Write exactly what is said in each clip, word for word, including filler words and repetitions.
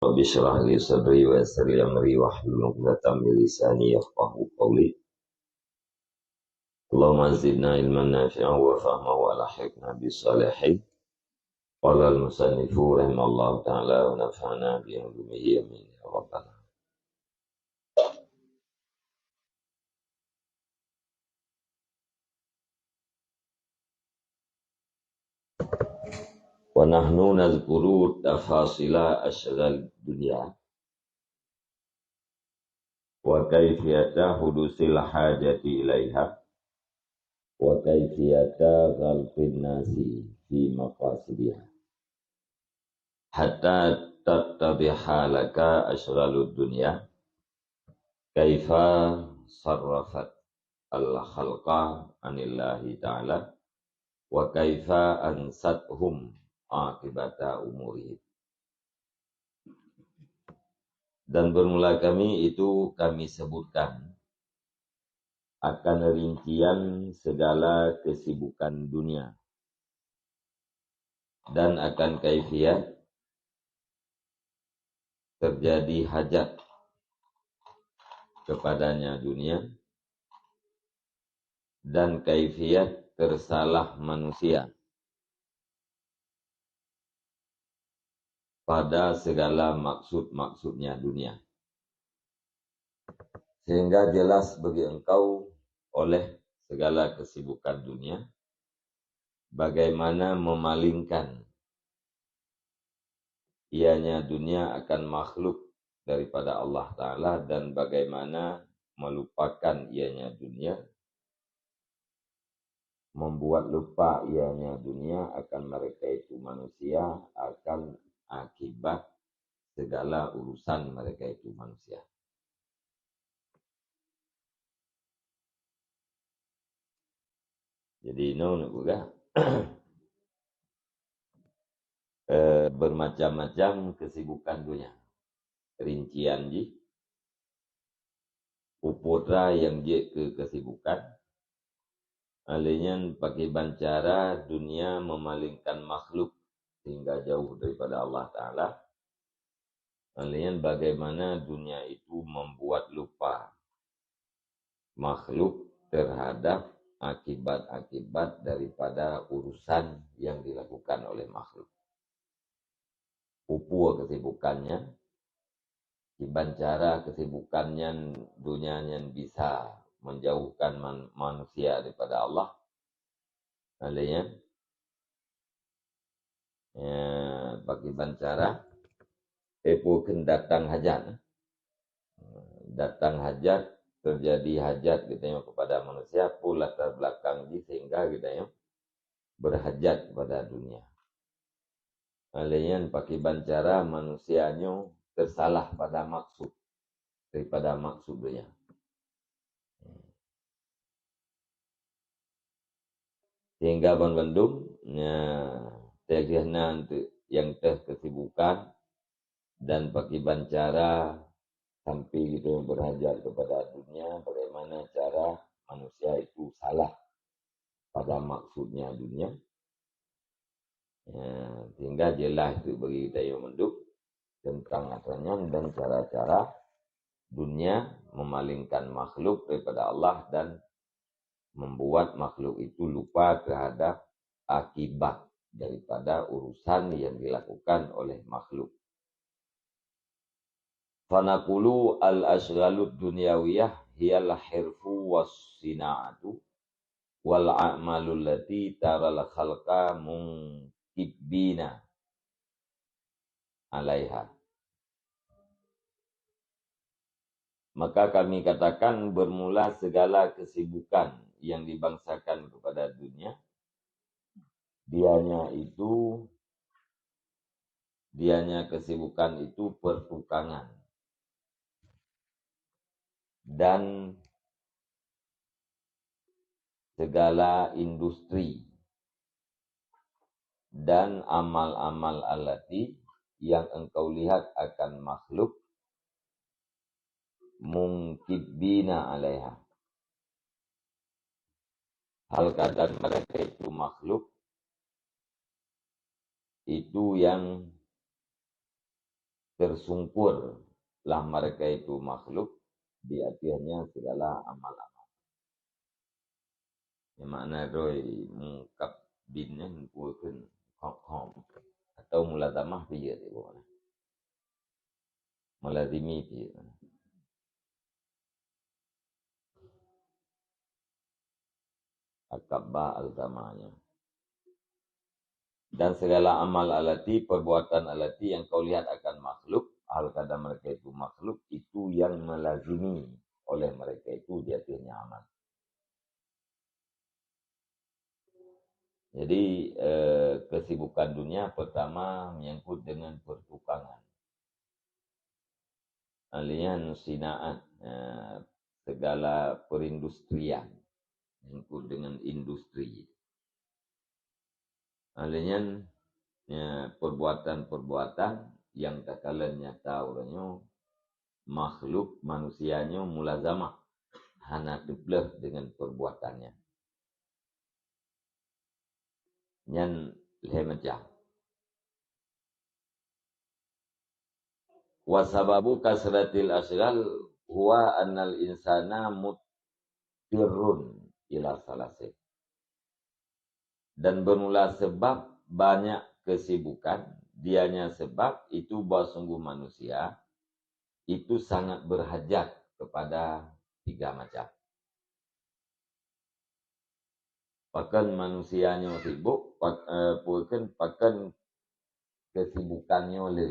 Rabbi shrah li sadri wa yassir li amri wahlul 'uqdatam min lisani yafqahu qawli. Allahumma zidna ilman nafi'an wa fahman wa alhiqna bis salihin. Qala al-musannifu rahimallahu ta'ala wa nafa'na bi ulumihi, amin ya rabbal alamin. Wa nahnu nazkuru tafasila asyghal dunya, wa kaifiyata hudusil hajati ilaiha, wa kaifiyata ghalqin nasi fi maqasidiha. Hatta tattadhiha laka asyghal dunya, kaifa sarrafat al-khalqa 'anillahi ta'ala, wa kaifa ansathum 'aqibata umurihim. Dan bermula kami itu kami sebutkan akan rincian segala kesibukan dunia dan akan kaifiat terjadi hajat kepadanya dunia dan kaifiat tersalah manusia pada segala maksud-maksudnya dunia. Sehingga jelas bagi engkau oleh segala kesibukan dunia, bagaimana memalingkan ianya dunia akan makhluk daripada Allah Ta'ala dan bagaimana melupakan ianya dunia, membuat lupa ianya dunia akan mereka itu manusia, akan akibat segala urusan mereka itu manusia. Jadi, inoe neupeugah, eh, bermacam-macam kesibukan dunia. Rincian jih, peue peue nyang jeuet keu kesibukan, lheueh nyan pakriban cara dunia memalingkan makhluk sehingga jauh daripada Allah Ta'ala, lheueh nyan bagaimana dunia itu membuat lupa makhluk terhadap akibat-akibat daripada urusan yang dilakukan oleh makhluk. Peue peue kesibukan nyan, kiban cara kesibukan nyan, dunia nyan bisa menjauhkan man-, manusia daripada Allah. Lheueh nyan, ya, pakriban cara, eh, peue kheun datang hajat. Datang hajat, terjadi hajat geutanyoe kepada manusia, peue latar belakang jih sehingga geutanyoe berhajat kepada dunia. Lheueh nyan pakriban cara manusia nyoe tersalah pada maksud, daripada maksud dunia. Sehingga banmandum, ya, teuh na nyang teuh kesibukan dan pakriban cara sampai geutanyoe berhajat kepada dunia, bagaimana cara manusia itu salah pada maksudnya dunia. Ya, sehingga jelas tu bagi geutanyoe mandum tentang atra nyan dan cara-cara dunia memalingkan makhluk daripada Allah dan membuat makhluk itu lupa terhadap akibat daripada urusan yang dilakukan oleh makhluk. Fanaqulu al-asyghalud dunyawiyah hiyal hirfu was sina'atu wal a'malul lati taral khalqa munkibbina 'alaiha. Maka kami katakan, bermula segala kesibukan yang dibangsakan kepada dunia, dianya itu, dianya kesibukan itu pertukangan dan segala industri dan amal-amal allati yang engkau lihat akan makhluk, munkibbina 'alaiha. Hal keadaan mereka itu makhluk, itu yang tersungkur lah mereka itu makhluk di atasnya segala amal-amal. Yang makna droe mungkab bin nyan bukan khom-khom atau mulazamah pih ya, dia bukan. Melazimi pih ya. Akabba alzamanya. Dan segala amal alati, perbuatan alati yang kau lihat akan makhluk, hal kadang mereka itu makhluk, itu yang melazimi oleh mereka itu jatuhnya amal. Jadi, eh, kesibukan dunia pertama menyangkut dengan pertukangan. Alian sinaat, eh, segala perindustrian, menyangkut dengan industri. Alian, ya, perbuatan-perbuatan yang takalon nyata uroe nyoe, makhluk manusia nyoe mulazamah, hana teupleuh dengan perbuatannya. Nyan lhée macam. Wa sababu kasratil asghal huwa annal insana muttirun ila salasin. Dan bermula sebab banyak kesibukan, dianya sebab itu bahwa sungguh manusia itu sangat berhajat kepada tiga macam. Pakon manusia nyoe sibuk, pak-, eh, pakon, pakon kesibukan nyoe le.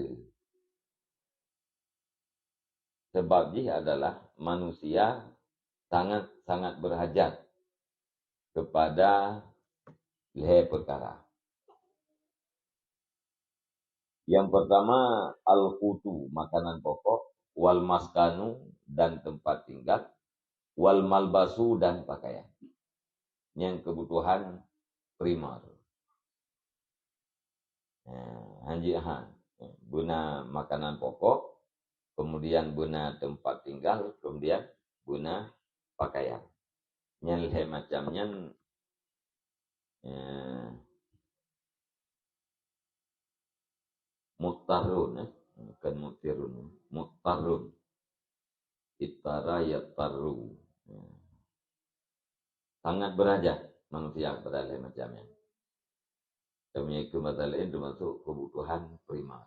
Sebab jih adalah manusia sangat-sangat berhajat kepada lhée perkara. Yang pertama, al-qutu, makanan pokok, wal maskanu, dan tempat tinggal, wal malbasu, dan pakaian. Nyang kebutuhan primer. Eh, hanjeuet han. Beuna makanan pokok, kemudian beuna tempat tinggal, kemudian beuna pakaian. Nyan lhée macam nyan, eh, muttarun, eh. Bukan muttirun, muttarun. Ittara yattarru. Eh. Sangat berhajat manusia kepada lhée macam nyan. Tapi keu masa laén termasuk kebutuhan primer.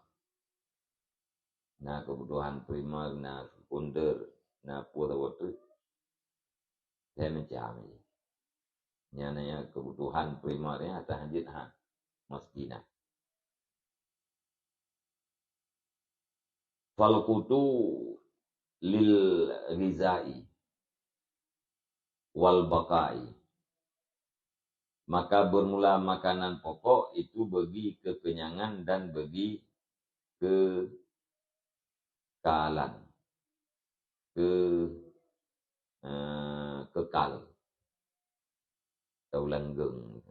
Na kebutuhan primer, na sekunder, na peue saboh teuk. Lhée macam nyan. Nyan na kebutuhan primer nyan, atawa hanjeuet han. Mesti na. Fal qutu lil ghizai wal baqai. Maka bermula makanan pokok itu bagi kekenyangan dan bagi kekalan. Ke-, eh, kekal. Atau langgeng,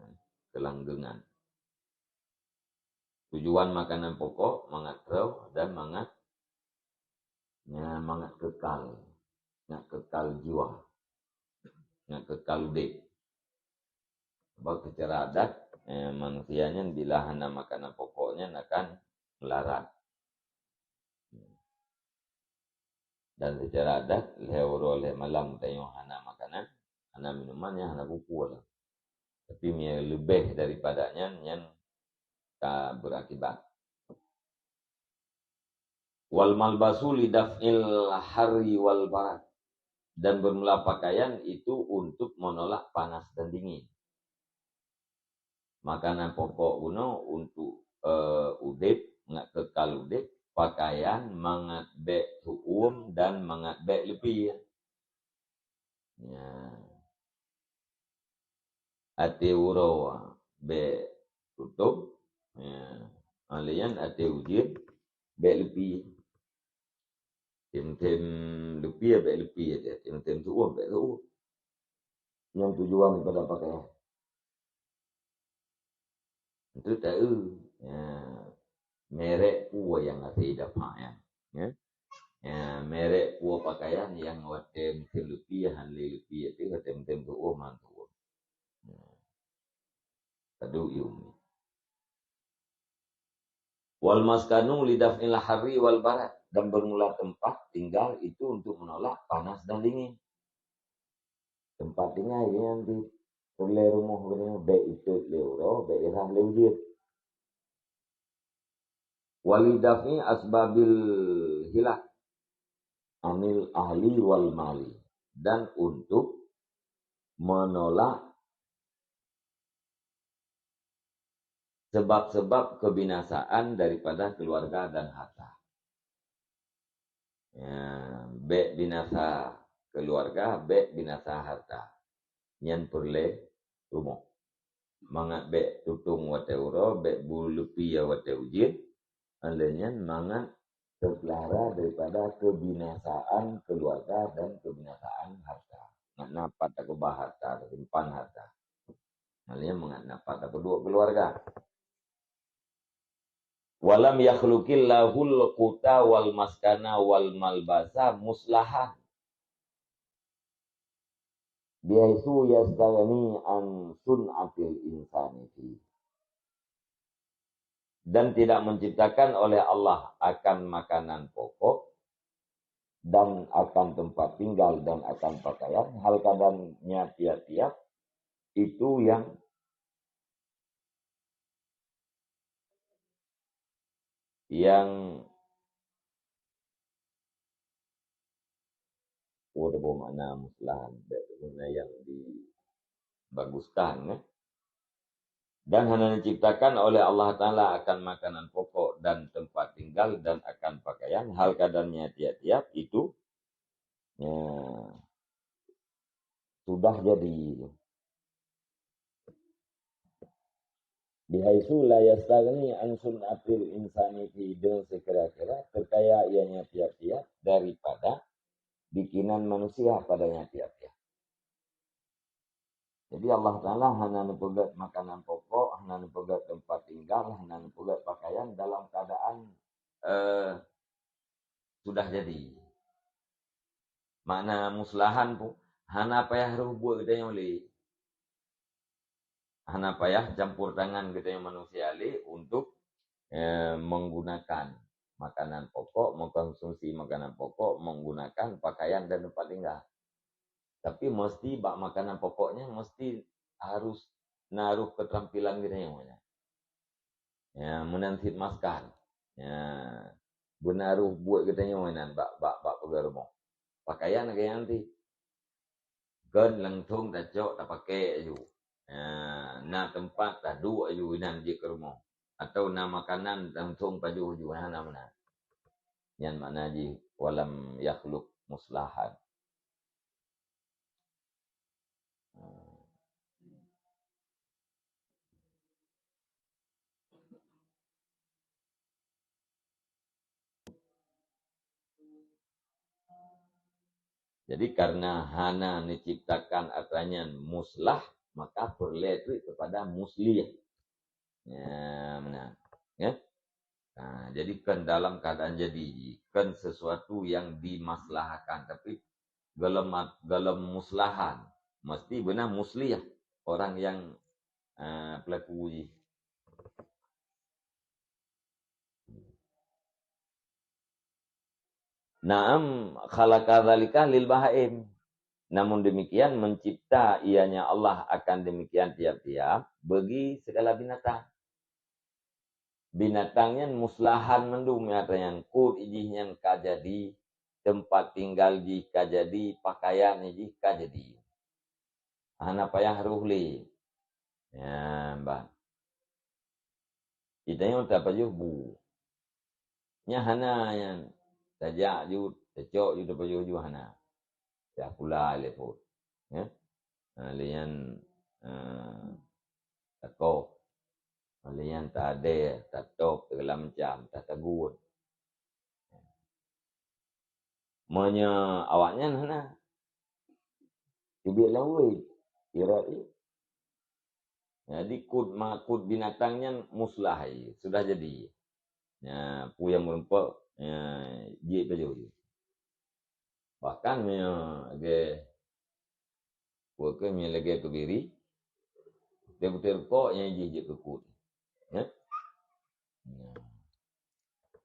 kelanggengan. Tujuan makanan pokok mangat troh dan mangat, ya, mangat kekal, mangat kekal jiwa, mangat kekal udép. Sebab secara adat, eh, manusia nyan bila hana makanan pokok nyan akan melarat. Dan secara adat, lhée uroe lhée malam tanyoe hana makanan, hana minuman, nyan hana peue-peue lah. Tapi meunyo leubeh daripada nyan, nyan ka berakibat. Wal malbasu lidaf'il harri wal barad. Dan bermula pakaian itu untuk menolak panas dan dingin. Makanan pokok bunoe untuk, eh, udép, mangat kekal udép, pakaian mangat bék tuom dan mangat bék leupie. Ya. Até uroe bék tutôb, ya. Alian até ujeuen bék leupie. Tem-tem leupie bék leupie, tem-tem tuom bék tuom. Nyang tujuan daripada pakaian. Untuk tahu, ya, merek peue nyang hase dapat, ya. Ya. Ya, merek peue pakaian nyang watée musim leupie, han lé leupie, watée musim tuom, han tuom. Ya. Tadu ium. Wal maskanu lidaf'il harri wal barad, dan bermula tempat tinggal itu untuk menolak panas dan dingin. Tempat tinggai nyan di peureulée rumoh geutanyoe, bék itot lé uroe, bék irah lé ujeuen. Walidaf'i asbabil hilak anil ahli wal mali, dan untuk menolak sebab-sebab kebinasaan daripada keluarga dan harta. Ya, bék binasa keluarga, bék binasa harta. Nyan peureulée rumoh. Mangat bék tutong watée uroe, bék bu leupie watée ujeuen, lheueh nyan mangat teupeulahara daripada kebinasaan keluarga dan kebinasaan harta. Ngat na pat takeubah harta, tasimpan harta. Lheueh nyan mangat na pat tapeuduek keuluwarga. Walam yakhluqillahul quta wal maskana wal malbasa muslahan, bihaitsu yastaghni an sun'atil insani fi. Dan tidak menciptakan oleh Allah akan makanan pokok dan akan tempat tinggal dan akan pakaian, hal keadaannya tiap-tiap itu yang yang, oh, ada buah makna muslahan, makna yang dibaguskan, eh. Dan hana diciptakan oleh Allah Ta'ala akan makanan pokok dan tempat tinggal dan akan pakaian, hal keadaannya tiap-tiap itu, ya, sudah jadi. Bihaitsu la yastaghni an sun'atil insani fi, deungon sikira-kira teukaya ianya tiap-tiap daripada bikinan manusia padanya tiap-tiap. Jadi Allah Ta'ala hana neupeugét makanan pokok, hana neupeugét tempat tinggal, hana neupeugét pakaian dalam keadaan, eh, sudah jadi. Makna muslahan pun, hana payah rôh buet geutanyoe lé. Hana payah campur tangan geutanyoe manusia lé untuk, eh, menggunakan makanan pokok, mengkonsumsi makanan pokok, menggunakan pakaian dan tempat tinggal. Tapi mesti bak makanan pokok nyan mesti harus na rôh keterampilan geutanyoe nyan. Ya, meunan cit maskan. Ya, beuna rôh buet geutanyoe nan bak, bak, bak peugah rumoh. Pakaian lagée nyan cit. Kon langsong tacok tapaké aju. Ya, na teumpat taduek aju inan jeuet keu rumoh. Atau na makanan langsong pajoh aju, hana meunan. Nyan makna jih walam yakhluq muslahan. Jadi, karena hana neuciptakan atra nyan muslah, maka peureulée treuk keupada muslih. Ya, meunan. Ya. Ha, jadi kan dalam keadaan jadi, kan sesuatu yang dimaslahkan, tapi golom, golom muslahan, mesti beuna muslih orang yang, eh, pelaku jih. Naam, khalaqa dzalika lil bahaim. Namun demikian, mencipta ianya Allah akan demikian tiap-tiap bagi segala binatang. Binatang nyan muslahan mandum, nyata nyan kut jih nyan ka jadi, tempat tinggal jih ka jadi, pakaian jih ka jadi. Hana payah rôh lé. Nyan ban. Geutanyoe tapajoh bu. Nyan hana nyan. Tajak ju, tacok ju, tapajoh ju hana. Dah pula lé phon. Ya. Ha, lé nyan, eh, takoh. Ha, lé nyan tadée, tatop, segala macam, tatagun. Meunyoe awaknyan hana. Teubiet lam weueh, irat jih. Jadi, kut ma-, kut binatang nyan muslah jih, sudah jadi. Nya, peue nyang meurumpok, nya, jeuet pajoh jih. Bahkan meunyoe lagée, peue keuh meunyoe lagée kebiri, teupeuteupeue rukok nyang jih jeuet keu kut. Ya? Nya.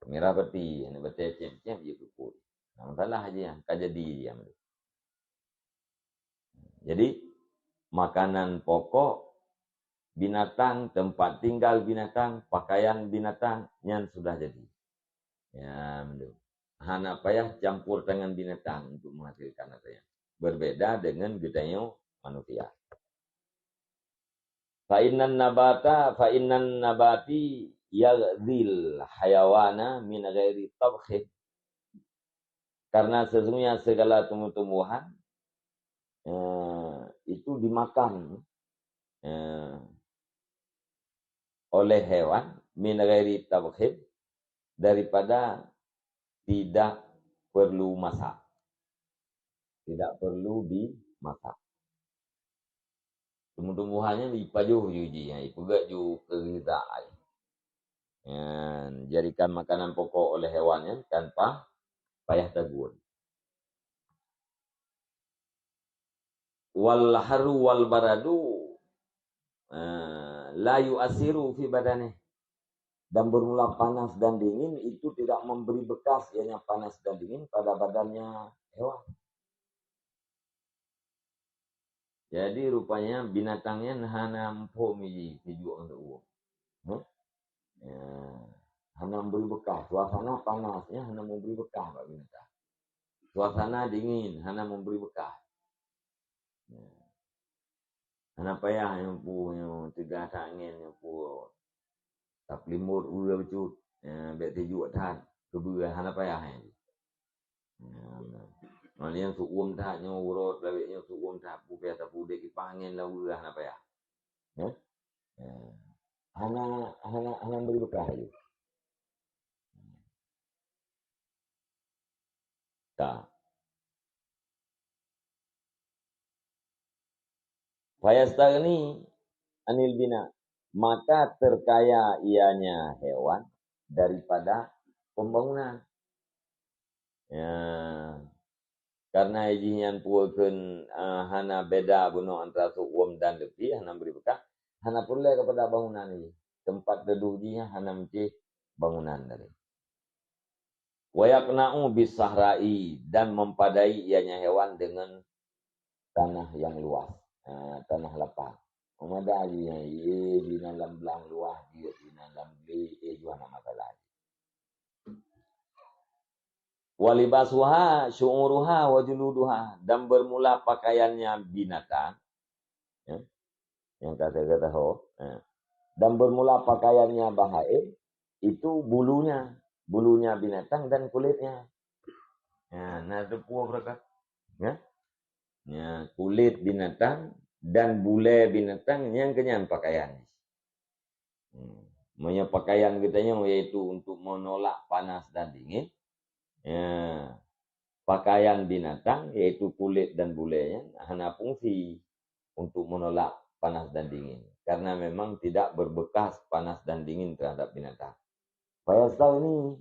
Mirah peti, aneuk batèe cép-cép jeuet keu put. Nah, masalah jih nyan, ka jadi jih nyan. Jadi, makanan pokok binatang, tempat tinggal binatang, pakaian binatang, nyan sudah jadi. Ya, betul. Hana payah campur tangan binatang untuk menghasilkan rasa nyan. Berbeda dengan geutanyoe manusia. Fa innan nabata, fa innan nabati yaghdzil hayawana min ghairi tabkhin. Karena sesungguhnya segala tumbuh-tumbuhan, eh, itu dimakan, eh, oleh hewan, min ghairi tabkhin, daripada tidak perlu masak. Tidak perlu dimasak. Tumbuh-tumbuhan nyan ipajoh ju jih, ipeugèt ju keu ghiza. Nyan, jadikan makanan pokok oleh hewan nyan tanpa payah taguen. Wal haru wal baradu, eh, la yu'asiru fi badanih. Dan bermula panas dan dingin itu tidak memberi bekas ianya panas dan dingin pada badannya hewan. Jadi, rupanya binatang nyan hana muphom jih sijuek ngon siuem. Heh? Ya, hana memberi bekas. Suasana panas, ya, hana memberi bekas bak binatang. Suasana dingin, hana memberi bekas. Ya. Hana payah nyoe pu, nyoe teuga that angén nyoe pu. Tapeulimot ureueng bacut. Ya, bèk sijuek that. Keubeue hana payah nyan. Ya, nah. Ngon nyang siuem that nyoe uroe lawét nyoe siuem that pu payah tapeuudép kipas angén lam ureueng hana payah. Ya? Ya. Hana, hana, hana bri beukah laju. Ka. Fayastaghni anil bina, maka terkaya ianya hewan daripada pembangunan. Ya, karena jih nyan peue kheun, eh, hana beda bunoe antara siuem dan leupie, hana bri beukah, hana peureulèe keupada bangunan jih. Teumpat teuduek jih nyan hana meucéh bangunan tadi. Wa yaqna'u bis sahra'i, dan mempadai ianya hewan dengan tanah yang luas, ha, tanah lapang. Meumada jih nyan, ié jinan lam blang luwah, jeuet jinan lam glé, éh, jih hana masalah. Wa libasuha syu'uruha wa juluduha, dan bermula pakaiannya binatang, ya, nyang ka teuga taho, ya. Dan bermula pakaiannya bahaim, itu bulunya, bulunya binatang dan kulitnya. Ya, na teupeue beureukat. Ya. Ya, kulit binatang dan bulèe binatang nyang keunyan pakaian. Hmm. Meunyoe pakaian geutanyoe yaitu untuk menolak panas dan dingin, ya, pakaian binatang yaitu kulit dan bulèe nyan hana fungsi untuk menolak panas dan dingin, karena memang tidak berbekas panas dan dingin terhadap binatang. Fayastaghni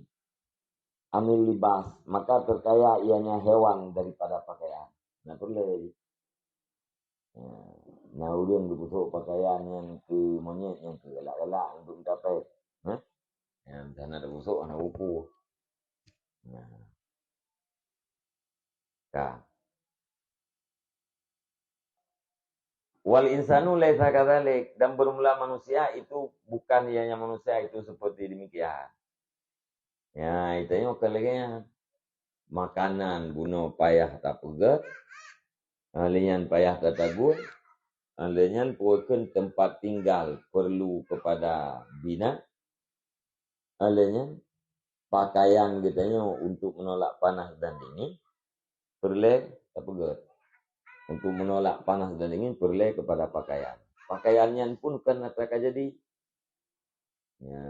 anil libas, maka terkaya ianya hewan daripada pakaian. Na peureulèe. Ya, na ureueng geupeutrok pakaian nyang keu monyét, nyang keu galak-galak, nyang keu meutapèt. Hah? Ya, hana tapeutrok, hana buku. Nah. Ka. Wal insanu laisa kadzalik, dan bermula manusia itu bukan ianya manusia itu seperti demikian. Ya, geutanyoe ka lagèe nyan. Makanan bunoe payah tapeugèt, lheuh nyan payah tataguen, lheuh nyan peue kheun teumpat tinggal perlu keupada bina, lheuh nyan pakaian geutanyoe untuk menolak panas dan dingin, peureulèe tapeugèt. Untuk menolak panas dan dingin peureulèe keupada pakaian. Pakaian nyan pun kon atra ka jadi. Ya.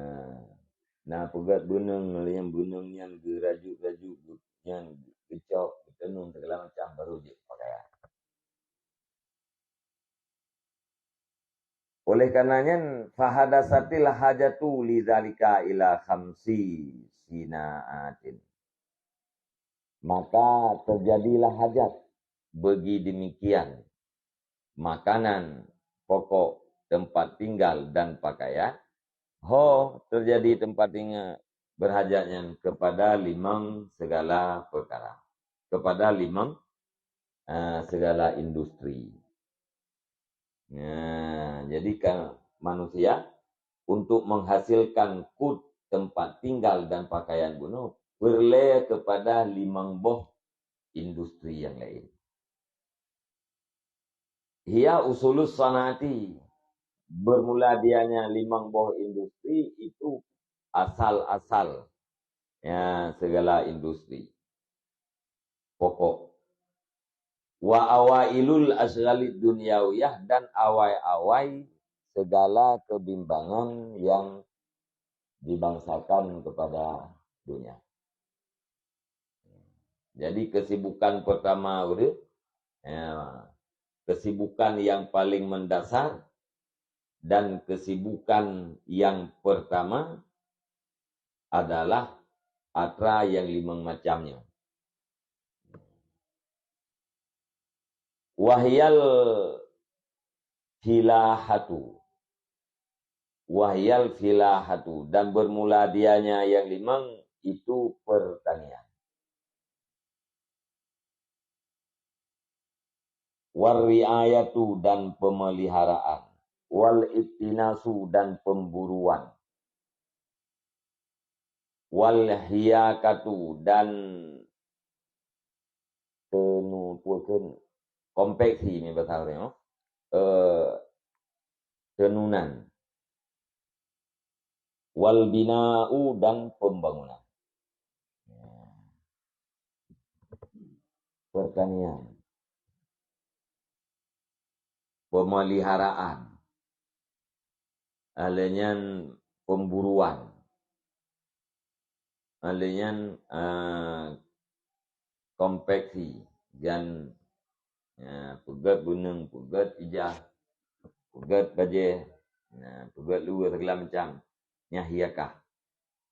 Na peugèt beuneueng, lheuh nyan beuneueng nyan geurajuk-rajuk, nyan geucok, geuteunong, segala macam, baru jeuet pakaian. Oleh karena nyan, fahadasatil hajatu lidzalika ila khamsi sinaatin. Maka terjadilah hajat bagi demikian makanan pokok, tempat tinggal dan pakaian. Ho terjadi tempat tinggal, Berhajat nyan kepada limang segala perkara. Kepada limang, eh, segala industri. Nah, jadi kan manusia untuk menghasilkan kut, tempat tinggal dan pakaian bunoe, peureulée kepada limang boh industri yang lain. Hiya usulus sanati, bermula dianya limang boh industri itu asal-asal, ya, segala industri pokok. Wa awailul asghalid dunyawiyah, dan awai-awai segala kebimbangan yang dibangsakan kepada dunia. Jadi kesibukan pertama udah, ya, kesibukan yang paling mendasar dan kesibukan yang pertama adalah atra yang limang macamnya. Wahyal filahatu. Wahyal filahatu. Dan bermula dianya yang limang itu pertanian. Warriayatu dan pemeliharaan. Wal iktinasu dan pemburuan. Wal hiyakatu dan tenu-, pukeun, konveksi ni bahasa Arab, eh, tenunan. Wal bina'u dan pembangunan. Pertanian. Pemeliharaan. Alé nyan pemburuan. Alé nyan, eh, konveksi dan, eh, peugét beuneueng, peugét ijah, peugét bajée, nah, peugét luweue segala macam. Nyan hiyakah.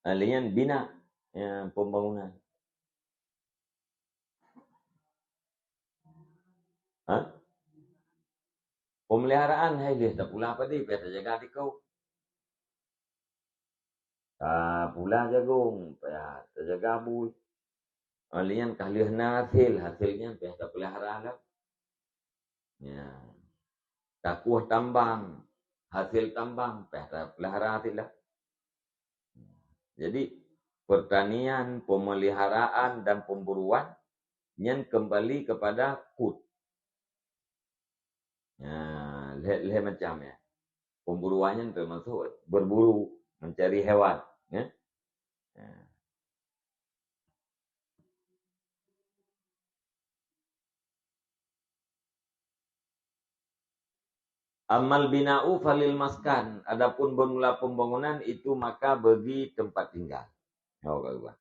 Alé nyan bina, ya, pembangunan. Ha? Pemeliharaan hai lheueh tapula padi, payah tajaga dikeue. Tapula jagong, payah tajaga bui. Alé nyan ka lheueh na hasil, hasil nyan payah tapeulihara lom. Ya. Takueh tambang, hasil tambang payah tapeulihara cit lah. Jadi, pertanian, pemeliharaan dan pemburuan nyan kembali kepada kut. Ya, lhée, lhée macam ya. Pemburuan nyan termasuk berburu, mencari hewan, ya. Ya. Ammal bina'u falil maskan, adapun bermula pembangunan itu maka bagi tempat tinggal. Nyoe ka geuba.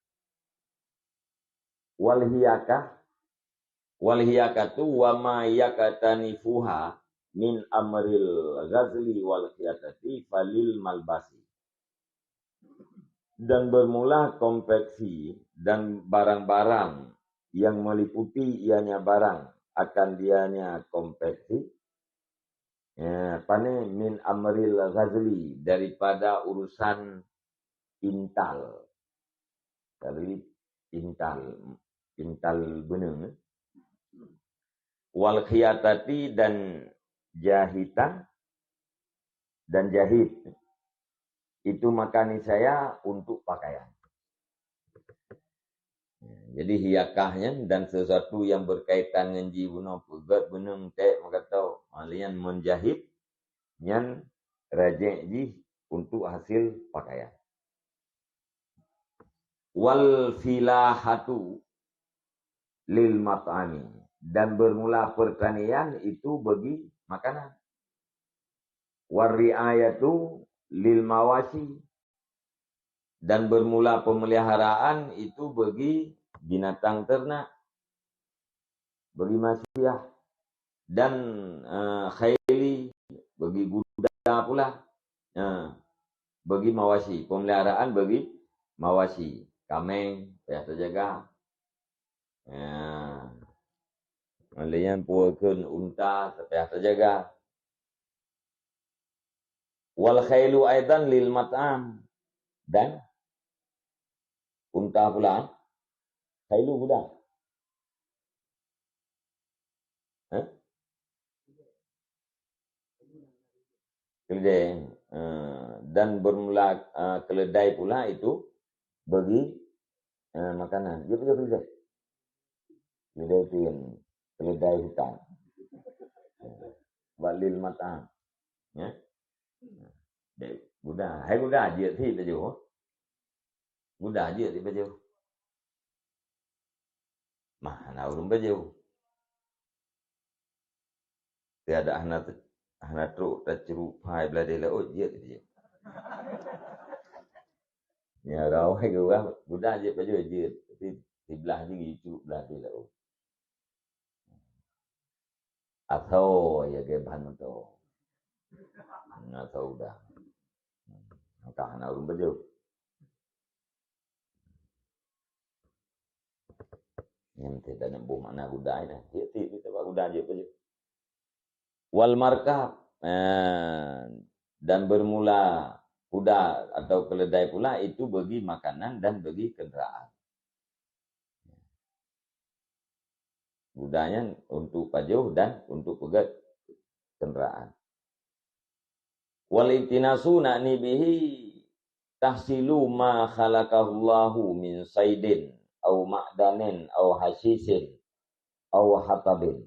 Wal hiyakah, wal hiyakatu wa ma yaktanifuha min amril ghazli wal khiyatati falil malbasi. Dan bermula konveksi dan barang-barang yang meliputi ianya barang akan dianya konveksi, ya, pane min amril ghazli, daripada urusan intal. Dari intal, intal beuneueng. Wal khiyatati dan jahitan, dan jahit. Itu maka niscaya untuk pakaian. Jadi hiyakah nyan dan sesuatu yang berkaitan ngon jih bunoe peugét beuneueng ték meukato, malian menjahit nyan rajek jih untuk hasil pakaian. Wal filahatu lil mat'ami, dan bermula pertanian itu bagi makanan. War ri'ayatu lil mawasi, dan bermula pemeliharaan itu bagi binatang ternak, bagi masiah, dan, eh, khaili, bagi guda pula. Eh, bagi mawasi, pemeliharaan bagi mawasi, kameng payah tajaga. Ya. Laén pue kheun unta payah tajaga. Wal khailu aidan lil mat'am, dan Unta pula. Khailu guda. Hah? Keledai. Eh, dan bermula, eh, keledai pula itu bagi, eh, makanan. Dia punya keledai. Keledai itu yang keledai hutan. Walil mata. Ya. Dek, guda. Hai guda, jeuet sit bajèe. Guda jeuet sit bajèe. Mah, hana ureueng bajèe. Tiada hana te-, hana trok tacuruk phai blah di laôt jeuet bajèe. Ya, rawai geuwah, guda jeuet bajèe jeuet. Tapi siblah jih jicuruk blah di laôt. Atau ya ke bahan moto. Atau udah. Entah na ureueng bajèe. Nyan teuh dan boh makna guda nyan. Dia ti kita bak guda jeuet bajèe. Wal markab. Eh, dan bermula kuda atau keledai pula itu bagi makanan dan bagi kenderaan. Guda nyan untuk pajoh dan untuk peugèt kenderaan. Wal iktinasu na'ni bihi tahsilu ma khalaqahullahu min saidin au ma'danin au hasyisin au hatabin.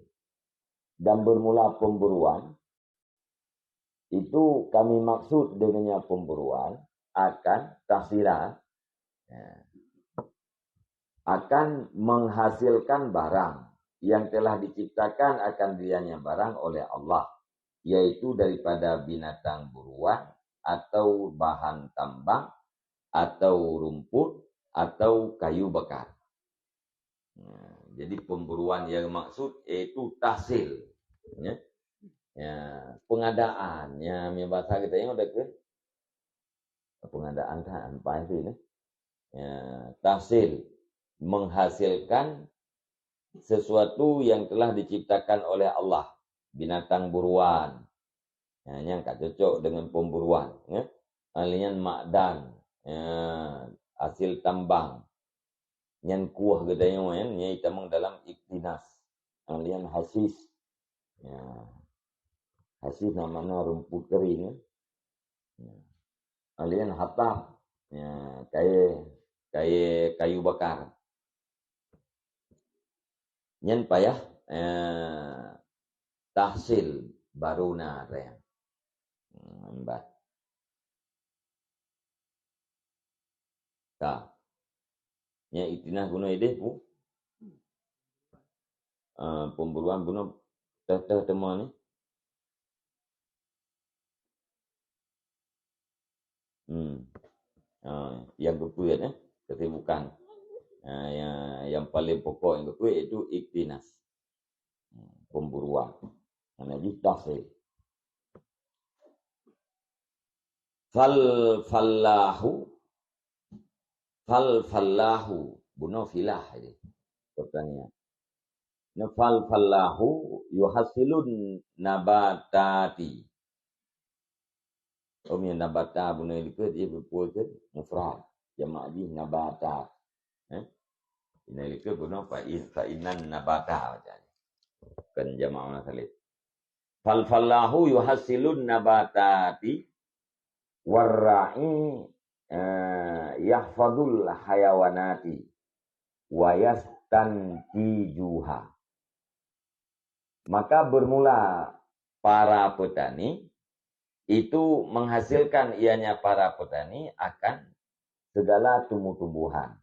Dan bermula pemburuan Itu kami maksud dengannya pemburuan akan tahsila, ya, akan menghasilkan barang yang telah diciptakan akan dianya barang oleh Allah, yaitu daripada binatang buruan atau bahan tambang atau rumput atau kayu bakar. Nah, jadi pemburuan yang maksud yaitu tahsil. Ya. Ya, pengadaan. Ya, mie bahasa kita yang udah ke pengadaan kan ampai sih ni. Ya, tahsil menghasilkan sesuatu yang telah diciptakan oleh Allah. Binatang buruan. Ya, yang tak cocok dengan pemburuan. Ya. Alian makdan. Ya, hasil tambang. Nyan kuah geutanyoe nyan, nyan itamong dalam iktinas. Alian hasis. Ya. Hasis na makna rumput kering, ya. Ya. Alian hatab. Ya, kayu, kayu, kayu bakar. Nyan payah, eh, tahsil baru na reng. Hmm, bah. Ka. Nyang iktinas bunoe ideh pu. Ah, pemburuan bunoe teuh-teuh teuma ni. Hmm. Ah, yang keupeuet, eh, kesibukan. Ah, yang, yang paling pokok yang keupeuet iaitu iktinas. Hmm, pemburuan. Mana jih tahsil. Fal fallahu, fal fallahu, bunoe filah jadi pertanian. Nah, fal fallahu yuhasilun nabatati. Oh, nyan nabata bunoe likot dia berpukul ke mufrad. Jamak jih nabata. Eh? Ini likot bunoe fa'in, fa'inan nabata macam ni. Bukan jamak muannas salim. Fal fallahu yuhasilun nabatati warra'i, eh, yahfadul hayawanati wa yastantijuha. Maka bermula para petani itu menghasilkan ianya para petani akan segala tumbuh-tumbuhan.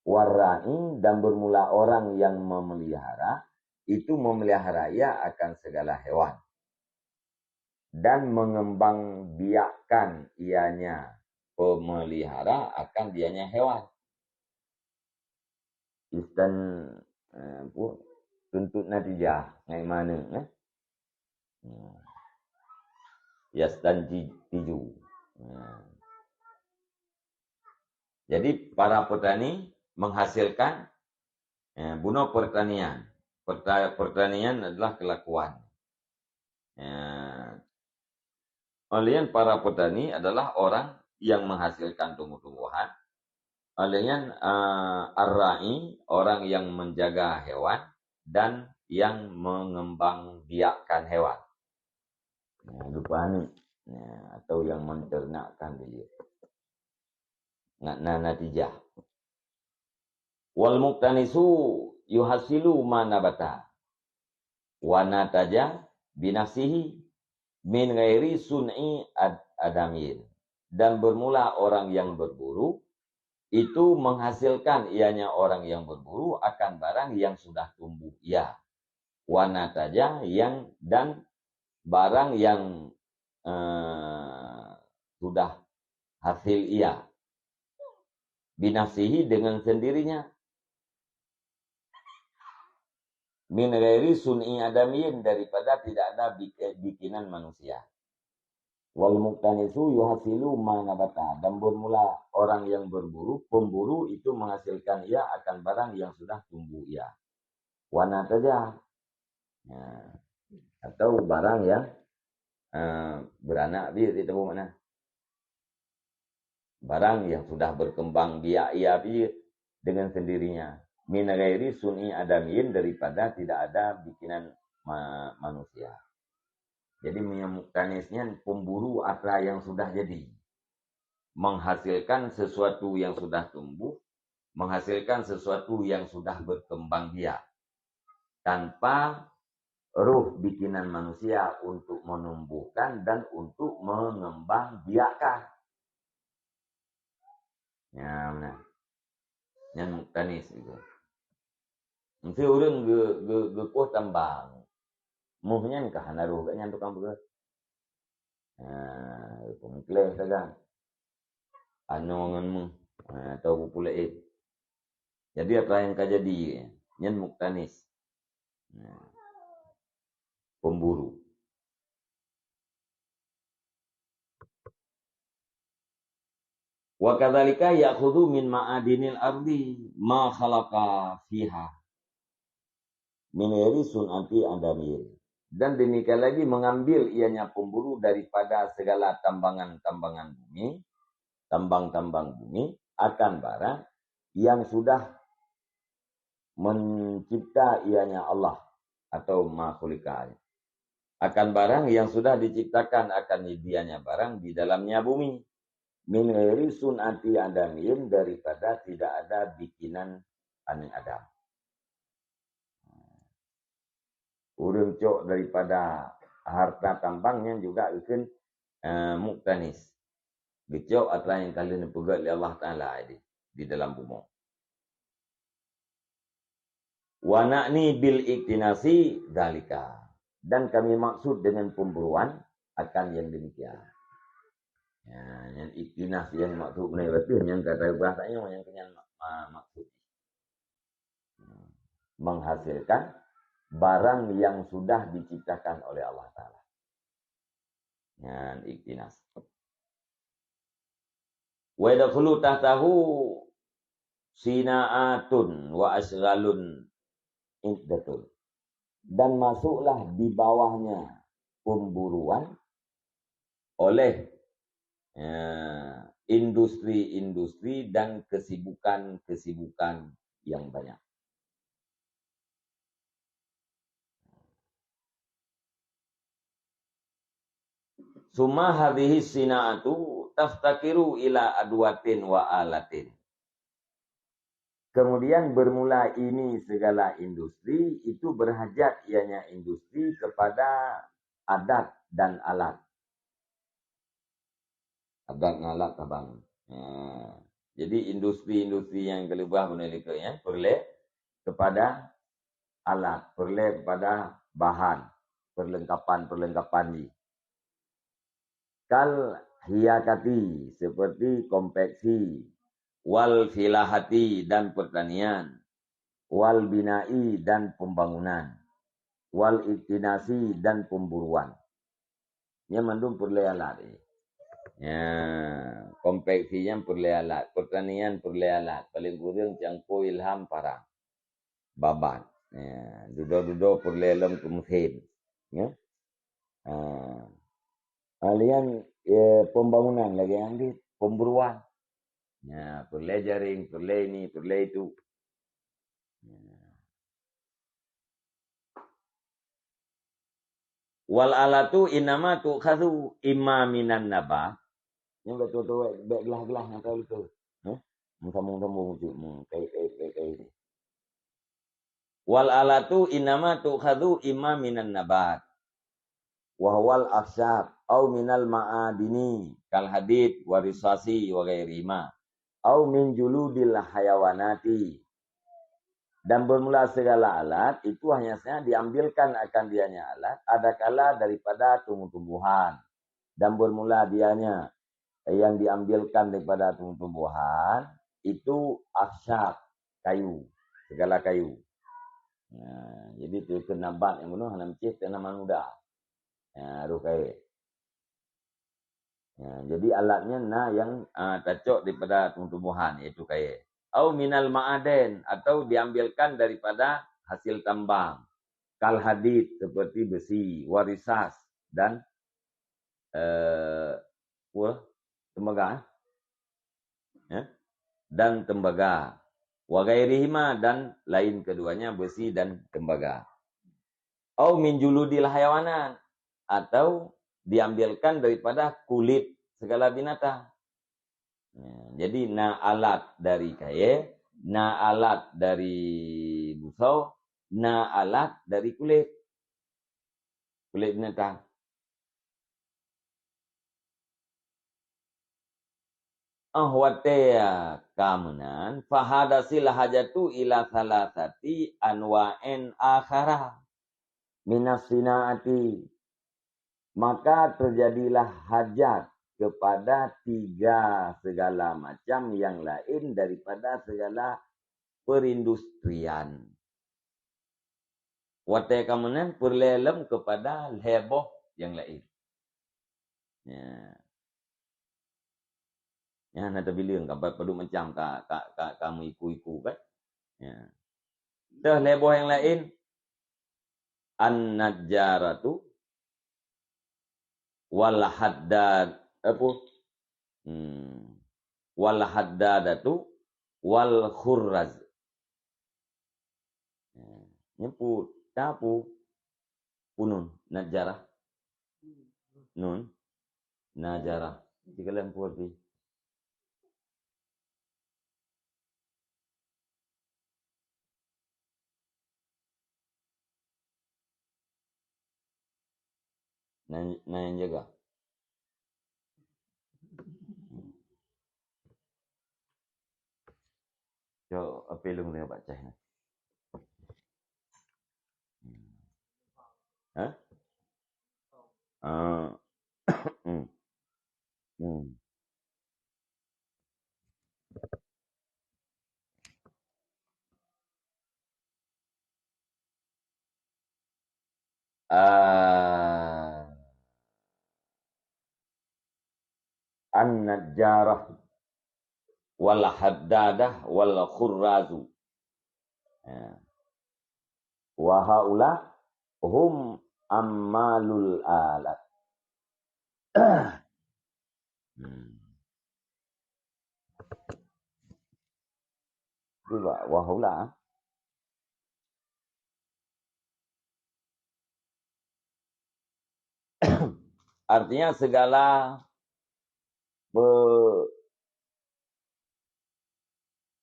Warra'i dan bermula orang yang memelihara itu memelihara ia akan segala hewan. Dan mengembangbiakkan ianya pemelihara akan dianya hewan. Istan, eh, apa? Tuntut natijah ngai mana, eh? Hmm. Yastantiju. Hmm. Jadi para petani menghasilkan, eh, bunoe pertanian. Perta-, pertanian adalah kelakuan. Ya. Alian para petani adalah orang yang menghasilkan tumbuh-tumbuhan Oleh nyan, eh, ar-ra'i, orang yang menjaga hewan dan yang mengembangbiakkan hewan. Nah, lupa ni. Nah, atau yang menternakkan dia. Ngat na natijah. Wal muqtanisu yuhasilu ma nabata wa nataja binafsihi min ghairi sun'i ad-, adamin. Dan bermula orang yang berburu itu menghasilkan ianya orang yang berburu akan barang yang sudah tumbuh ia. Wa nataja yang, dan barang yang, eh, sudah hasil ia. Binafsihi, dengan sendirinya. Min ghairi sun'i adamiyin, daripada tidak ada bik-, eh, bikinan manusia. Wal muqtanisu yuhasilu ma nabata, dan bermula orang yang berburu, pemburu itu menghasilkan ia akan barang yang sudah tumbuh ia. Wa nataja. Ya. Atau barang yang, eh, beranak, bi, di tabu makna. Barang yang sudah berkembang biak ia, bi, dengan sendirinya. Min ghairi sun'i adamiyin, daripada tidak ada bikinan ma-, manusia. Jadi, meunyoe muqtanis nyan pemburu atra yang sudah jadi. Menghasilkan sesuatu yang sudah tumbuh, menghasilkan sesuatu yang sudah berkembang biak. Tanpa roh bikinan manusia untuk menumbuhkan dan untuk mengembangbiakkan. Ya, benar. Nyan muqtanis itu. Mesti ureuëng ge-, ge-, geukoh tambang. Moh nyan ka hana roh geuh nyan tukang peugöt. Ha, peumeukleue sagai. Anoe ngon méuh, ha, atau bukule éh. Jadi, apa nyang ka jadi, nyan muqtanis. Ha. Pemburu. Wa kadzalika ya'khudzu min ma'adinil ardi ma khalaqa fiha min ghairi sun'ati adamiyin. Dan demikian lagi mengambil ianya pemburu daripada segala tambangan-tambangan bumi, tambang-tambang bumi, akan barang yang sudah mencipta ianya Allah atau ma khuliqa. Akan barang yang sudah diciptakan akan dianya barang di dalamnya bumi. Min ghairi sun'ati adamiyin, daripada tidak ada bikinan aneuk Adam. Ureuëng cok daripada harta tambang nyan juga geukheun, eh, muqtanis. Geucok atra nyang ka lheueh neupeugöt lé Allah Taala di, di dalam bumoe. Wa na'ni bil iktinasi dzalika. Dan kami maksud dengan pemburuan akan yang demikian. Ya, yang iktinas yang maksud beuna berarti yang kata bahasa nyoe yang kenyan ma-, ma-, maksud. Menghasilkan barang yang sudah diciptakan oleh Allah Taala. Nyan iktinas. Wa yadkhulu tahtahu sina'atun wa asghalun iddatun. Dan masuklah di bawahnya pemburuan oleh, eh, industri-industri dan kesibukan-kesibukan yang banyak. Summa hadhihi sina'atu taftakiru ila adwatin wa alatin. Kemudian bermula ini segala industri itu berhajat, ianya industri, kepada adat dan alat. Adat ngon alat tabang. Ha. Jadi, industri-industri nyang keuleubah bunoe likot nyan peureulée kepada alat, peureulée kepada bahan, perlengkapan-perlengkapan jih. Kal hiyakati, seperti konveksi, wal filahati, dan pertanian, wal bina'i, dan pembangunan, wal iktinasi, dan pemburuan. Nyan mandum peureulée alat, eh. Ya, konveksi nyan peureulée alat, pertanian peureulée alat, paling kureueng cangkôi, ilham, parang, babat. Ya, dudoe-dudoe peureulée lom keu meusén. Ya. Ha. Alian, ya, pembangunan lagée nyan di pemburuan. Ya, peureulée jaréng, peureulée ini, peureulée itu. Ya. Wal alatu innama tu'khadhu imma minan nabat. Nyan beutôi-beutôi bék glah-glah nyang ka beutôi. Hah? Meusambung-sambung cit, hmm, kai, kai, kai, kai. Wal alatu innama tu'khadhu imma minan nabat, wa huwal aksyab, au minal ma'adini, kal hadid, wa risasi, wa ghairihima, au min juludil hayawanati. Dan bermula segala alat itu hanya saja diambilkan akan dianya alat, adakala daripada tumbuh-tumbuhan. Dan bermula dianya yang diambilkan daripada tumbuh-tumbuhan, itu aksyab, kayu, segala kayu. Nah, jadi tu ke nabat nyang bunoe hana meucéh tanaman muda. Ya, roh kayée. Ya, jadi alatnya na yang, ah, tacok daripada tumbuh-tumbuhan, iaitu kayée. Au minal ma'aden, atau diambilkan daripada hasil tambang. Kal hadid, seperti besi, warisas, dan, eh, apa? Tembaga, eh? Ya? Dan tembaga. Wa ghairihima, dan lain keduanya, besi dan tembaga. Au min juludil hayawanat, atau diambilkan daripada kulit segala binatang. Ya, jadi na alat dari kayée, na alat dari busau, na alat dari kulit. Kulit binatang. Óh watée ka meunan, fahadasil hajatu ila salasati anwa'in akhara minas sinaati. Maka terjadilah hajat kepada tiga segala macam yang lain daripada segala perindustrian. Watée ka meunan peureulée lom keupada lhée boh nyang laén. Ya. Nyan na teubileung ka padub macam ka, ka, ka, ka meuiku-iku kan. Ya. Deuh lhée boh nyang laén, an-najjaratu wal haddad, apa? Hmm. Wal haddadatu wal khurraz. Ya. Nyeupôt, tapu, punun, najjarah. Nun, najjarah. Tiga lempu arti. Na, na nyang jaga. Cok apelung dia bak cah ni. Hah? Ah. Hmm. Hmm. Ah, an-najjarah wal haddadah wal khurrazu. Ya. Wa haula hum ammalul alat. Hmm. Cuba, wa haula. Artinya segala pe-,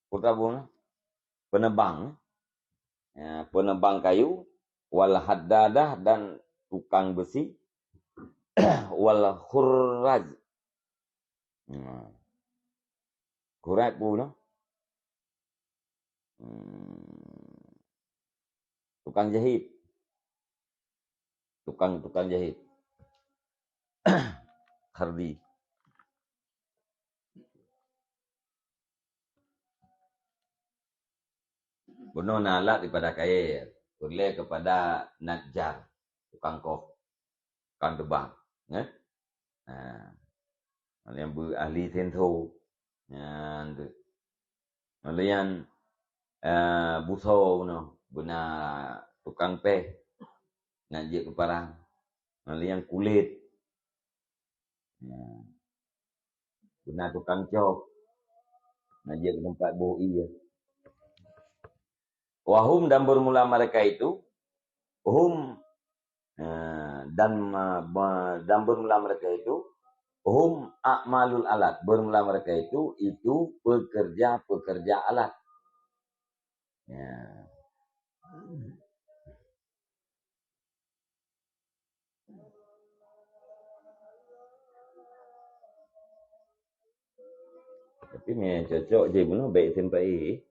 petabung, penebang, ya, penebang kayu, wal haddadah, dan tukang besi, wal khurraz. Nah. Khurraz peue? Hmm. Tukang jahit. Tukang, tukang jahit. Khardi. Bunoe na alat daripada kayée, peureulée keupada najjar, tukang koh, tukang teubang, eh? Ha. Nyang beu ahli sintho, nyan tu. Lalu nyan, eh, busoe bunoe, beuna tukang péh, nak jeuet keu parang. Lalu nyan kulét, ya. Beuna tukang cok. Nah, jeuet keu teumpat boh ie. Wa hum, dan bermula mereka itu, hum, eh, dan, eh, be-, dan bermula mereka itu, hum a'malul alat, bermula mereka itu, itu pekerja-pekerja alat. Ya. Tapi meucocok jih bunoe bèk item peuék.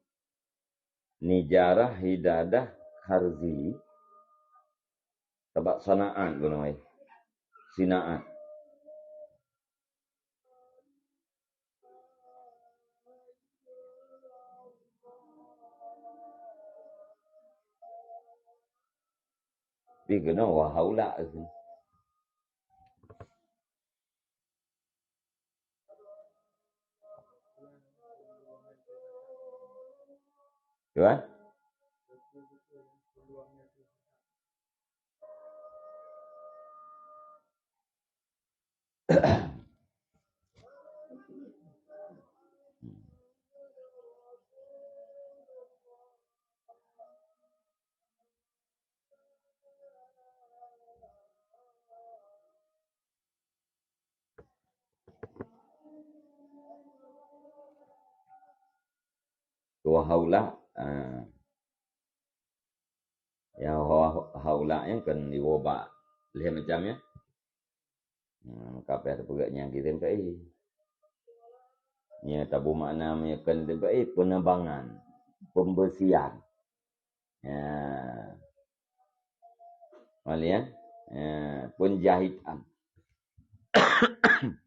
Nijarah, hidadah, kharzi. Sabab sanaat bunoe. Sinaat. Pi keunoe wa haula. Tuan? Wa haula, ah. Ya, ha-, haula nyan kan iwoe bak lhèe macam nyan. Hmm, ka payah teupeugah nyang kitem ka, eh. Nya tabu makna meunyoe kan teuka, eh, penebangan, pembersihan. Ya. Malian, ya, penjahitan.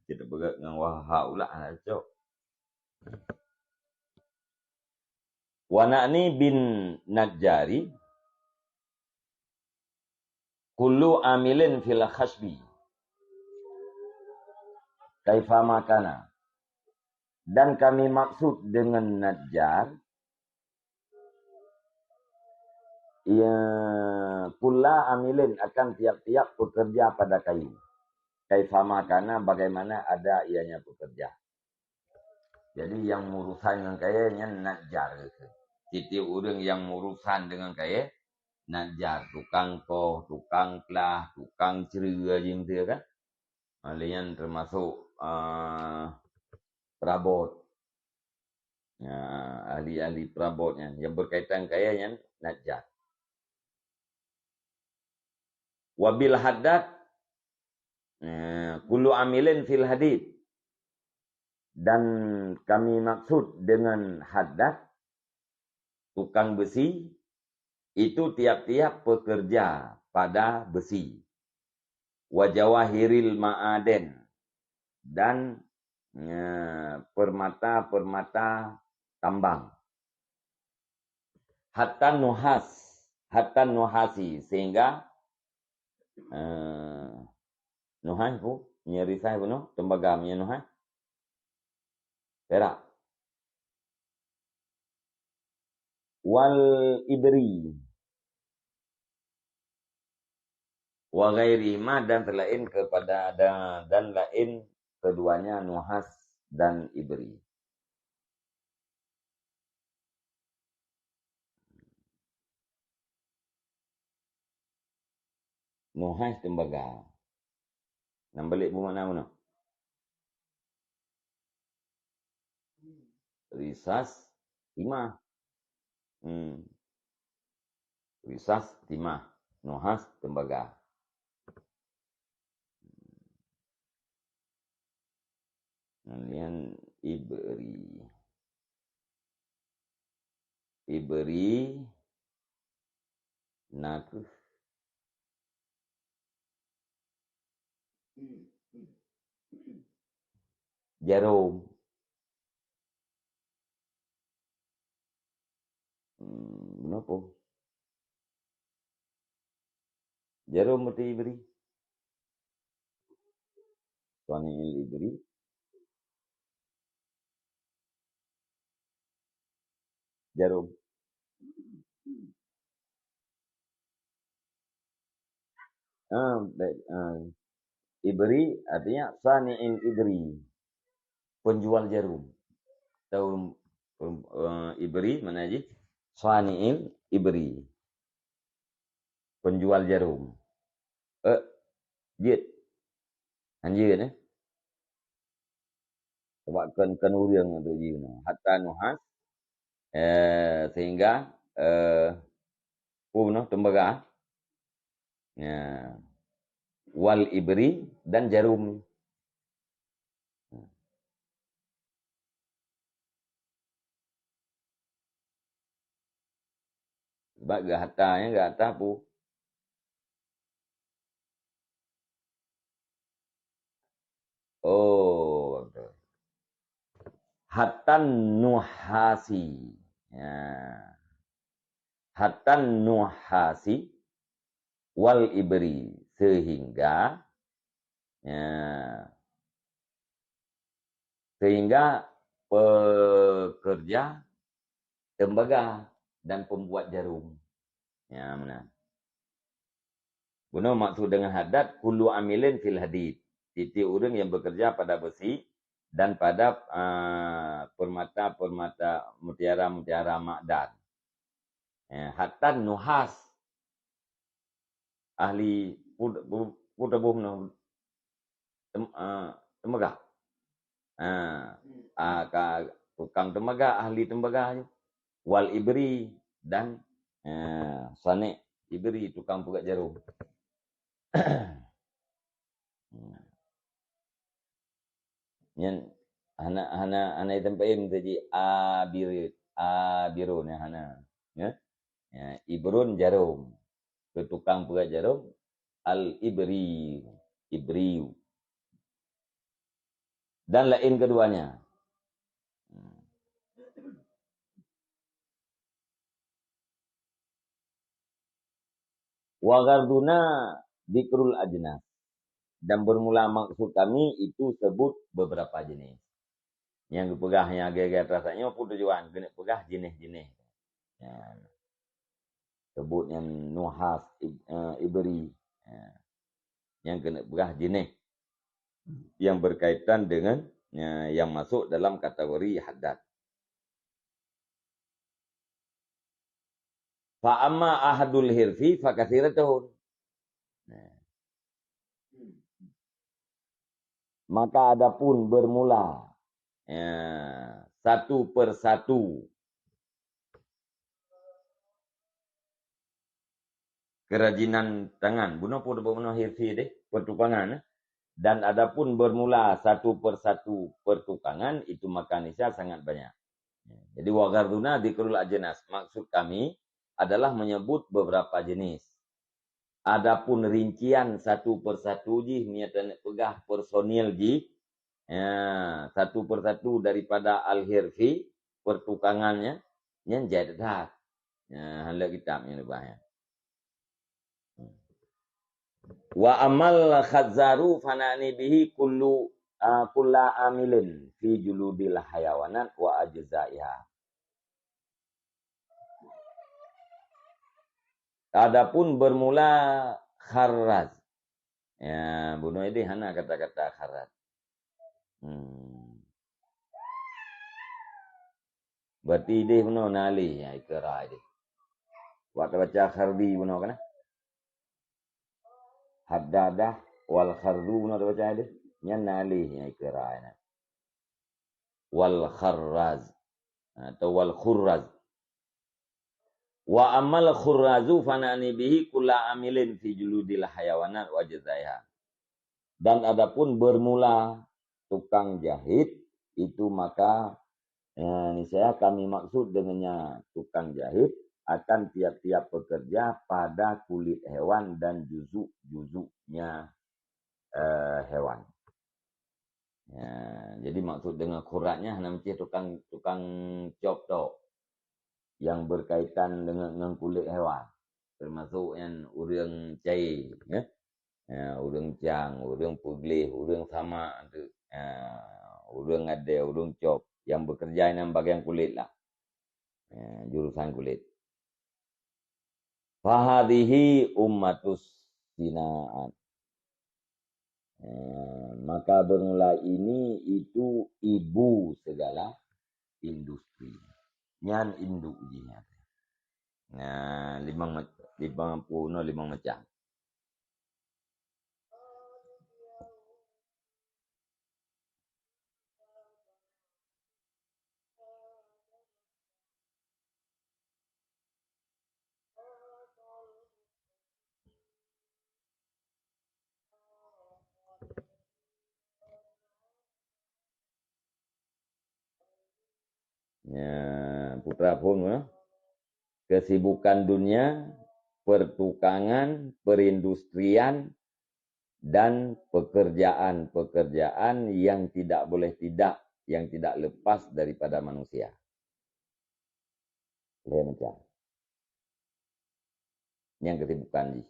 Kita peugah ngon wa haula, ha, cok. Wa na'ni bin najjari kullu amilin fil khasbi kaifama kana. Dan kami maksud dengan najjar, ya, kulla amilin, akan tiap-tiap pekerja pada kayu. Kaifama kana, bagaimana ada ianya pekerja. Jadi, nyang meurusan ngon kayèe nyan najjar. Sitiap ureueng nyang meurusan deungon kayèe, najjar. Tukang koh, tukang plah, tukang cre, jih beutôi kan? Ha, lé nyan teumasok, ah, perabot. Ya, ahli-ahli perabot nyan. Nyang berkaitan kayèe nyan najjar. Wa bil haddad, eh, kullu amilin fil hadid. Dan kami maksud dengan haddad, tukang besi, itu tiap-tiap pekerja pada besi. Wa jawahiril ma'aden, dan, eh, permata-permata tambang. Hatta nuhas, hatta nuhasi, sehingga, eh, nuhas pu, nyerisai bunoe, tembaga meunyoe nuhas. Perak. Wal ibri. Wa ghairihima, dan selain kepada, dan, dan lain keduanya nuhas dan ibri. Nuhas tembaga. Nam balik bumakna meunoe. Risas, timah. Hmm. Risas, timah. Nuhas, tembaga. Kemudian ibri. Ibri nakeuh jarum. Hmm, kenapa? Jarum meuti ibri. Sani'il ibri. Jarum. Ah, baik, ah. Ibri artinya sani'il ibri. Penjual jarum. Atau Pem-, eh, ibri, mana jih? Sani'il ibri. Penjual jarum. Eh, jeuet. Hanjeuet, eh. Sebab kon, kon ureueng untuk jih nyoe. Hatta nuhas, eh, sehingga, eh, peue nyoe, tembaga. Ya. Wal ibri dan jarum. Bak geuhata, ya, geuhata peue? Oh, betul. Hatan nuhasi. Ya. Hatan nuhasi wal ibri. Sehingga, ya, sehingga pekerja tembaga dan pembuat jarum. Ya, meunan. Bunoe maksud dengan haddad, kullu amilin fil hadid. Tiep-tiep ureueng yang bekerja pada besi dan pada, ah, permata-permata, mutiara-mutiara makdan. Ya, hatan nuhas. Ahli put-, pu-, putoboh meunoe. Tem-, ah, tembaga. Ah, ah, ka tukang tembaga, ahli tembaga nyoe. Wal ibri dan, ah, sani' ibri, tukang peugöt jarum. Nyan hana, hana, hana item peue meusaji abir-, abirun, ya, hana. Ya? Ya, ibrun jarum. Keu tukang peugöt jarum, al-ibri, ibriu. Dan lain keduanya. Wa gharduna dzikrul ajnas. Dan bermula maksud kami itu sebut beberapa jenis. Nyang geupeugah nyang agée-agée atra nyoe peue tujuan? Keuneuk peugah jeuneh-jeuneh. Ya. Sebut nyang nuhas, ib-, eh, ibri. Ya. Nyang keuneuk peugah jeuneh yang berkaitan dengan, ya, yang masuk dalam kategori haddad. Fa amma ahadul hirfi fa katsiratun. Nah. Maka adapun bermula, ya, satu per satu kerajinan tangan. Bunoe peue bunoe hirfi deh, pertukangan, eh. Dan adapun bermula satu per satu pertukangan, itu maka niscaya sangat banyak. Jadi, wa gharduna dzikrul ajnas. Maksud kami adalah menyebut beberapa jenis. Adapun rincian satu per satu jih, meunyoe taneuk peugah personil jih, ya, satu per satu daripada al-hirfi, pertukangannya, nyan jai that. Ya, hana lé kitab nyang leubeh nyan. Wa amal khazzaru fana'ni bihi kullu, ah, kulla amilin fi juludil hayawanat wa ajzaiha. Adapun bermula kharraz. Ya, bunoe ideh hana kata-kata kharraz. Hmm. Berarti ideh bunoe na lé nyang ikeu ra ideh. Wak tabaca khardi bunoe kana. Haddadah wal khardu bunoe tabaca ideh. Nyan na lé nyang ikeu ra nyan. Wal kharraz. Atau wal khurraz. Wa amal khurrazu fana'ni bihi kulla amilin fi juludil hayawanat wa jazaiha. Dan adapun bermula tukang jahit, itu maka, eh, niscaya kami maksud dengannya tukang jahit akan tiap-tiap pekerja pada kulit hewan dan juzuk-juzuknya, eh, hewan. Ya, jadi maksud dengan khuraznya hana meusti tukang, tukang cop tok yang berkaitan dengan, ngon kulét hewan. Termasuk nyan ureuëng cai, ya. Ya, ureuëng cang, ureuëng peugleh, ureuëng samak tu. Ya, ureuëng adée, ureuëng cop yang bekerja dalam bagian kulit lah. Ya, jurusan kulit. Fahadhihi ummatus sina'at. Eh, maka bermula ini itu ibu segala industri. Nyan induk jih nyan. Nah, limong ma-, limong puluh no limong macam. Ya, putra phon, ya. Kesibukan dunia, pertukangan, perindustrian, dan pekerjaan-pekerjaan yang tidak boleh tidak, yang tidak lepas daripada manusia. Lhèe macam. Nyang kesibukan jih.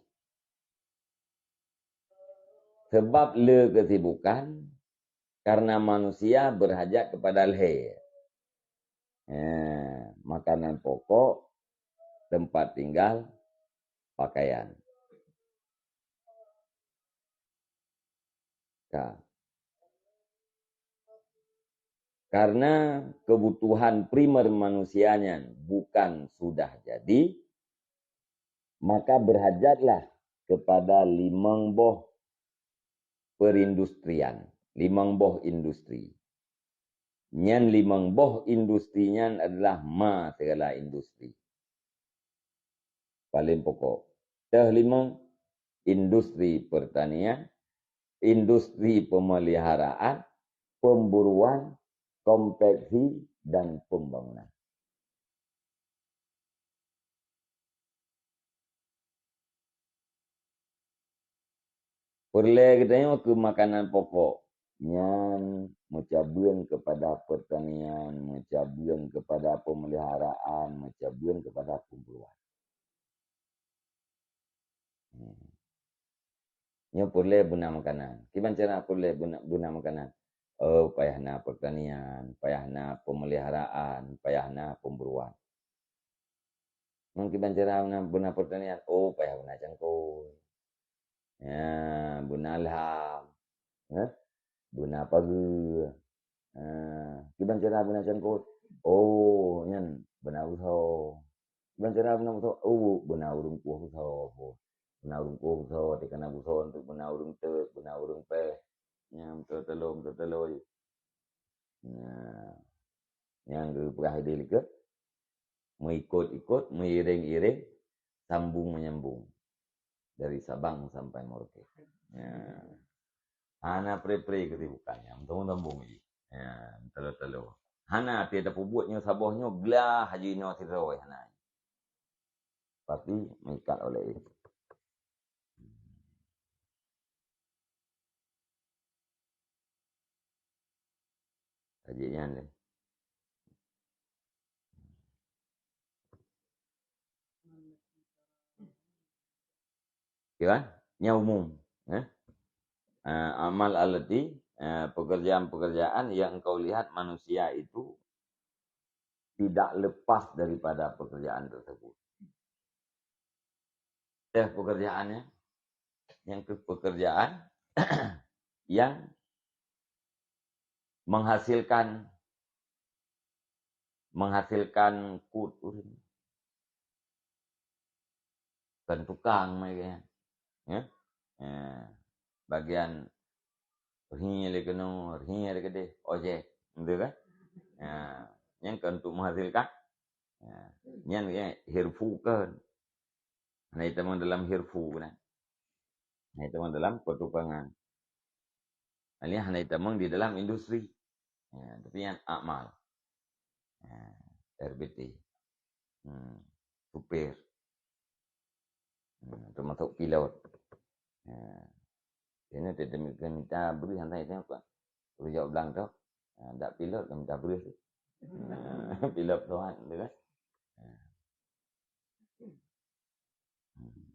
Sebab le kesibukan, karena manusia berhajat kepada lhèe. Eh, makanan pokok, tempat tinggal, pakaian. Ka. Karena kebutuhan primer manusia nyan bukan sudah jadi, maka berhajatlah kepada limong boh perindustrian, limong boh industri. Nyan limong boh industri nyan adalah ma segala industri. Paling pokok. Teuh limong, industri pertanian, industri pemeliharaan, pemburuan, konveksi, dan pembangunan. Peureulèe geutanyoe keu makanan pokok, nyan meucabeueng keupada pertanian, meucabeueng keupada peumeliharaan, meucabeueng keupada pemburuan. Hmm. Nyoe peureulèe beuna makanan. Kiban cara peureulèe beuna, beuna makanan? Oh, payah na pertanian, payah na peumeliharaan, payah na pemburuan. Ngon kiban cara beuna, beuna pertanian? Oh, payah beuna cangkôi. Ya, beuna lham. Ya, beuna pageue. Ha, kiban cara beuna cangkôi? Oh, nyan beuna beusoe. Kiban cara beuna beusoe? Oh, beuna ureueng kueh beusoe. Beuna ureueng kueh beusoe, teuka na beusoe untuk beuna ureueng teuk, beuna ureueng péh. Nyan beutôi teulo, beutôi teulo. Nah, nyang geupeugah idéh likot, meuikot-ikot, meuiréng-iréng, sambung menyambung. Dari Sabang sampai Merauke. Ya. Hana pre-pre kesibukan, ya, sambung-sambung jih. Ya, teulo-teulo. Hana até tapeubuet nyoe saboh nyoe, glah haji nyoe sidroe, hana. Tapi meuikat oleh itu. Tajak nyan lé. Ya kan? Nyan umum, eh? Eh, amal allati, eh, pekerjaan-pekerjaan yang engkau lihat manusia itu tidak lepas daripada pekerjaan tersebut. Eh, pekerjaannya, yang ke pekerjaan yang menghasilkan, menghasilkan kut ureueng. Kan tukang mereka. Ya? Ya. Bagian ringi lé keunoe, ringi lé keudeh, ojek, betul kan? Ya. Yang kan untuk menghasilkan. Ya. Nyan ya, hirfu kan. Hana itamong dalam hirfu kan. Hana itamong dalam pertukangan. Ini hana itamong di dalam industri. Ya, tapi yang amal. Ya, R B T. Hmm, supir. Hmm, termasuk pilot. Ya. Ini tidak mita beri santai tengok kan. Beri jawab blang tu. Ha, dak pilot kan minta beri tu. Ha, pilot tuan tu kan. Ha. Hmm.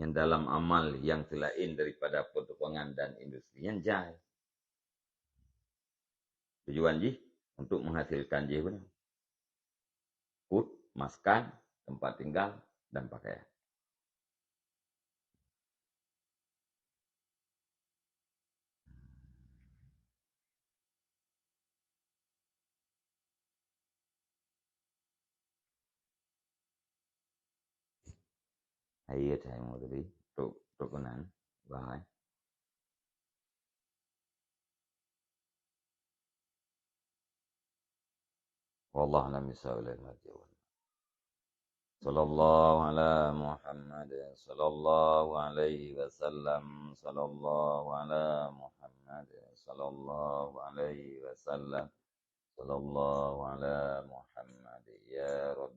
Yang dalam amal yang selain daripada pertukangan dan industri yang jai. Tujuan jih untuk menghasilkan jih benar. Kut, maskan, tempat tinggal, dan pakaian. Hai, hai, mau tadi. Tok, tok kunan. Bang, hai. Wallahu a'lam bishawab. Sallallahu ala Muhammad, sallallahu alaihi wasallam, sallallahu ala Muhammad, sallallahu alaihi wasallam, sallallahu ala Muhammad, ya Rabb.